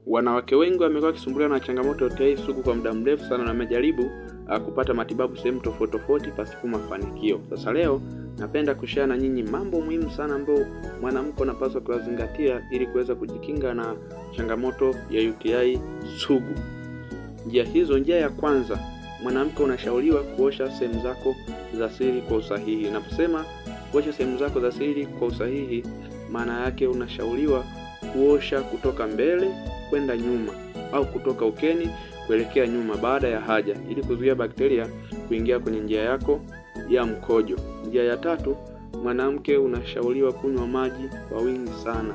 Wanawake wengi wamekuwa wakisumbuliwa na changamoto ya UTI sugu kwa muda mrefu sana na wamejaribu kupata matibabu sehemu tofauti tofauti pasipo mafanikio. Sasa leo napenda kushare na nyinyi mambo muhimu sana ambayo mwanamke anapaswa kuyazingatia ili kuweza kujikinga na changamoto ya UTI sugu. Njia hizo, njia ya kwanza, mwanamke unashauriwa kuosha sehemu zako za siri kwa usahihi. Naposema kuosha sehemu zako za siri kwa usahihi, maana yake unashauriwa kuosha kutoka mbele kwenda nyuma au kutoka ukeni kuelekea nyuma baada ya haja, ili kuzuia bakteria kuingia kwenye njia yako ya mkojo. Njia ya tatu, mwanamke unashauriwa kunywa maji kwa wingi sana.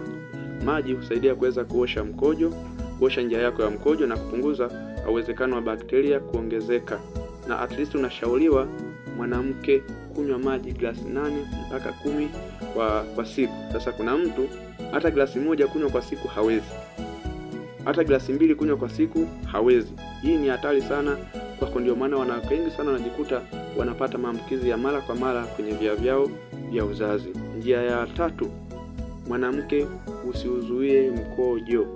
Maji husaidia kuweza kuosha mkojo, kuosha njia yako ya mkojo na kupunguza uwezekano wa bakteria kuongezeka. Na at least unashauriwa mwanamke kunywa maji glasi 8 mpaka 10 kwa siku. Sasa kuna mtu hata glasi 1 kunywa kwa siku hawezi, hata glasi 2 kunywa kwa siku hawezi. Hii ni hatari sana kwako, ndio maana wanawake wengi sana wanajikuta wanapata maambukizi ya mara kwa mara kwenye via vyao vya uzazi. Njia ya tatu, mwanamke usiuzuie mkojo.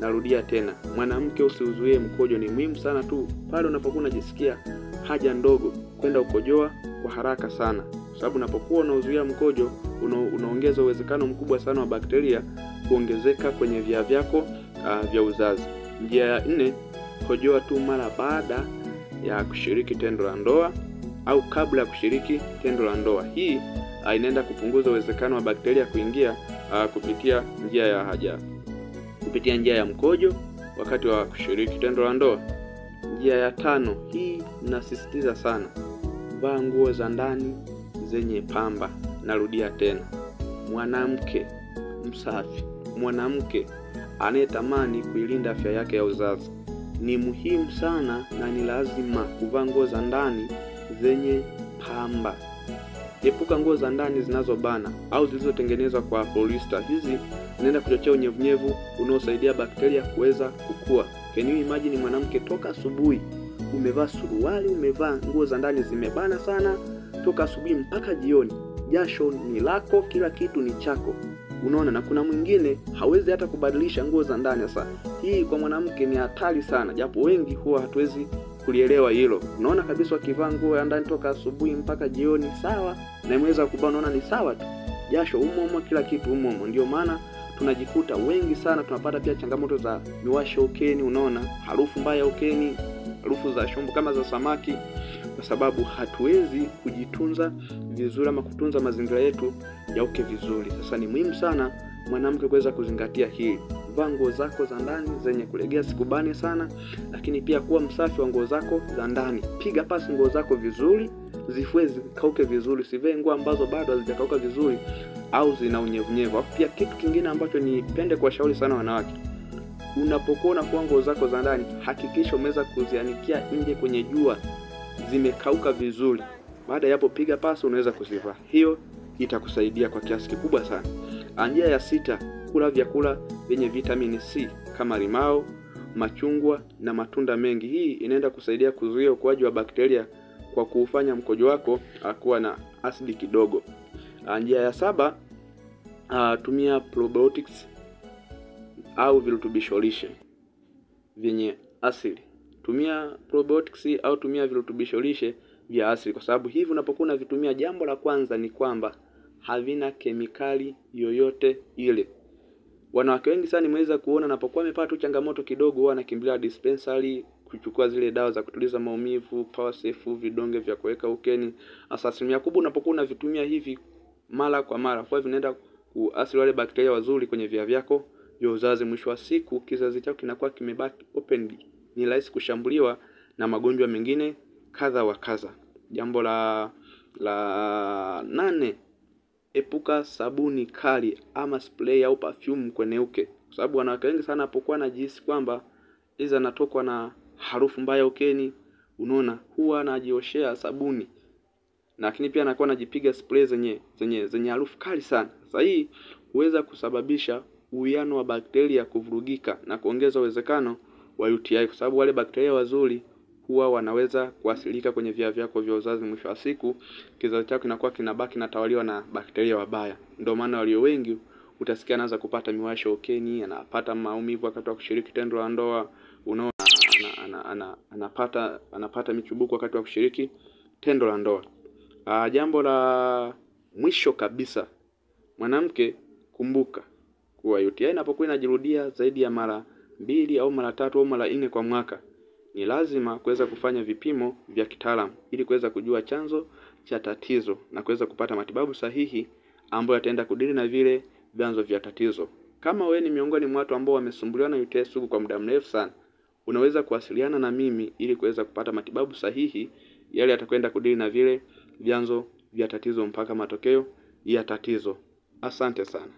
Narudia tena, mwanamke usiuzuie mkojo. Ni muhimu sana tu pale unapokuwa unajisikia haja ndogo kwenda ukojoa kwa haraka sana, kwa sababu unapokuwa unauzuia mkojo unaongeza uwezekano mkubwa sana wa bakteria kuongezeka kwenye via vyako vya uzazi. Njia ya nne, kojoa tu mara baada ya kushiriki tendo la ndoa au kabla ya kushiriki tendo la ndoa. Hii inaenda kupunguza uwezekano wa bakteria kuingia kupitia njia ya haja, kupitia njia ya mkojo wakati wa kushiriki tendo la ndoa. Njia ya tano, hii nasisitiza sana, vaa nguo za ndani zenye pamba. Narudia tena, mwanamke msafi, mwanamke anayetamani kuilinda afya yake ya uzazi, ni muhimu sana na ni lazima kuvaa nguo za ndani zenye pamba. Epuka nguo za ndani zinazobana au zilizotengenezwa kwa polyester. Hizi zinaenda kuchochea unyevunyevu unaosaidia bakteria kuweza kukua. Can you imagine mwanamke toka asubuhi umevaa suruali, umevaa nguo za ndani zimebana sana toka asubuhi mpaka jioni, jasho ni lako, kila kitu ni chako. Unaona, na kuna mwingine hawezi hata kubadilisha nguo za ndani. Sasa hii kwa mwanamke ni hatari sana, japo wengi huwa hatuwezi kulielewa hilo. Unaona kabisa wakivaa nguo ya ndani toka asubuhi mpaka jioni, sawa, na imeweza kubana, unaona ni sawa tu, jasho umo umo, kila kitu umo umo. Ndio maana tunajikuta wengi sana tunapata pia changamoto za miwasho ukeni, unaona harufu mbaya ukeni, harufu za shombo kama za samaki, kwa sababu hatuwezi kujitunza vizuri ama kutunza mazingira yetu ya uke vizuri. Sasa ni muhimu sana mwanamke kuweza kuzingatia hili. Vaa nguo zako za ndani zenye kulegea, sikubane sana, lakini pia kuwa msafi wa nguo zako za ndani. Piga pasi nguo zako vizuri, zifue zikauke vizuri, usivae nguo ambazo bado hazijakauka vizuri au zina unyevunyevu. Pia kitu kingine ambacho nipende kuwashauri sana wanawake, unapokuwa unafua nguo zako za ndani, hakikisha umeweza kuzianikia nje kwenye jua, zimekauka vizuri. Baada ya hapo piga pasi, unaweza kuzivaa. Hiyo itakusaidia kwa kiasi kikubwa sana. Njia ya sita, kula vyakula vyenye vitamini C kama limao, machungwa na matunda mengi. Hii inaenda kusaidia kuzuia ukuaji wa bakteria kwa kuufanya mkojo wako kuwa na asidi kidogo. Njia ya saba, tumia probiotics au virutubisho lishe vyenye asili. Tumia probiotics au tumia virutubisho lishe vya asili, kwa sababu hivi unapokuwa unavitumia, jambo la kwanza ni kwamba havina kemikali yoyote ile. Wanawake wengi sana nimeweza kuona napokuwa amepata tu changamoto kidogo, huwa anakimbilia dispensary kuchukua zile dawa za kutuliza maumivu, power safe, vidonge vya kuweka ukeni. Hasa asilimia kubwa unapokuwa unavitumia hivi mara kwa mara, kwa vinaenda kuasili wale bakteria wazuri kwenye via vyako vya uzazi. Mwisho wa siku kizazi chako kinakuwa kimebaki open, ni rahisi kushambuliwa na magonjwa mengine kadha wa kadha. Jambo la 8, epuka sabuni kali ama spray au perfume kwenye uke, kwa sababu wanawake wengi sana hapokuwa anajihisi kwamba iza anatokwa na harufu mbaya ukeni, unaona huwa anajioshea sabuni, lakini pia anakuwa anajipiga spray zenye harufu kali sana. Sasa hii huweza kusababisha uwiano wa bakteria kuvurugika na kuongeza uwezekano wa UTI, kwa sababu wale bakteria wazuri huwa wanaweza kuasilika kwenye via vyako vya uzazi. Mwisho wa siku kizazi chako kinakuwa kinabaki natawaliwa na bakteria wabaya. Ndio maana walio wengi Utasikia anaanza kupata miwasho ukeni, anapata maumivu wakati wa kushiriki tendo la ndoa, unaona anapata michubuko wakati wa kushiriki tendo la ndoa. Jambo la mwisho kabisa, mwanamke, kumbuka kuwa UTI inapokuwa inajirudia zaidi ya mara 2 au mara 3 au mara 4 kwa mwaka, ni lazima kuweza kufanya vipimo vya kitaalamu ili kuweza kujua chanzo cha tatizo na kuweza kupata matibabu sahihi ambayo yataenda kudili na vile vyanzo vya tatizo. Kama wewe ni miongoni mwa watu ambao wamesumbuliwa na UTI sugu kwa muda mrefu sana, unaweza kuwasiliana na mimi ili kuweza kupata matibabu sahihi yale yatakwenda kudili na vile vyanzo vya tatizo mpaka matokeo ya tatizo. Asante sana.